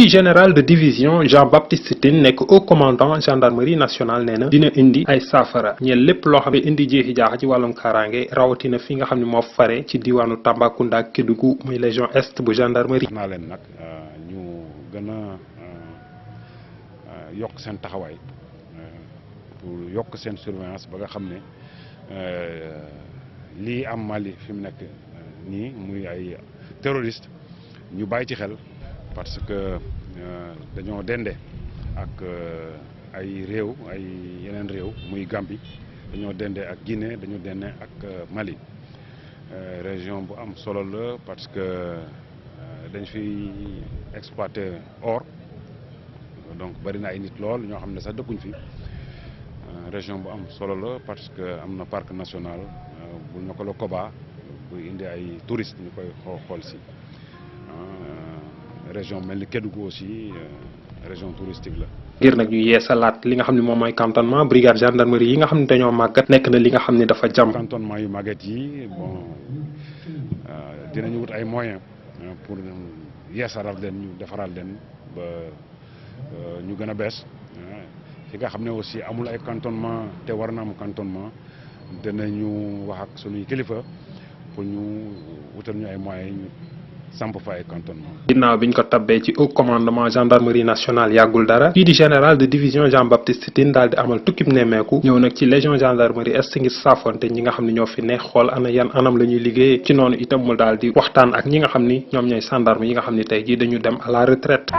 di général de division Jean-Baptiste Tine nekk haut commandant gendarmerie nationale nee na dina indi ay saafara ñeel lépp loo xam ne indi jeexi jaaxa ci wàllum kaaraange rawatina fi nga xam ne moo fare ci diwaanu Tambacounda ak Kédougou muy région est bu gendarmerie. wax naa leen nag ñu gën a yokk seen taxawaay pour yokk seen surveillance ba nga xam ne lii am Mali fi mu nekk nii muy ay terroriste ñu bàyyi ci xel parce que dañoo dende ak ay réew ay yeneen réew muy Gambie dañoo dende ak Guinée dañoo dende ak Mali région bu am solo la parce que dañ fi exploiter or donc bari na ay nit lool ñoo xam ne sax dëkkuñ fi région bu am solo la parce que am na parc national bu ñu ko la Koba buy indi ay touristes ñu koy xool si région mel ni Kédougou aussi région touristique la. ngir nag ñu yeesalaat li nga xam ne moom mooy cantonnement brigade gendarmerie yi nga xam ne dañoo màggat nekk na li nga xam ne dafa jàmm. cantonnement yu màggat yi bon dinañu wut ay moyens pour yeesalaat leen ñu defaraat leen ba ñu gën a bees fi nga xam ne aussi amul ay cantonnement te war na am cantonnement dinañu wax ak sunuy kilifa pour ñu wutal ñu ay moyens ñu samp fa ay cantonnement. ginnaaw biñ ko tabbee ci haut commandement gendarmerie nationale yàggul dara kii di général de division Jean-Baptiste Tine daal di amal tukkib nemmeeku ñëw nag ci légion gendarmerie est ngir saafonte ñi nga xam ne ñoo fi ne xool ana yan anam la ñuy liggéeyee ci noonu itam mu daal di waxtaan ak ñi nga xam ni ñoom ñooy gendarme yi nga xam ni tey jii dañu dem à la retraite.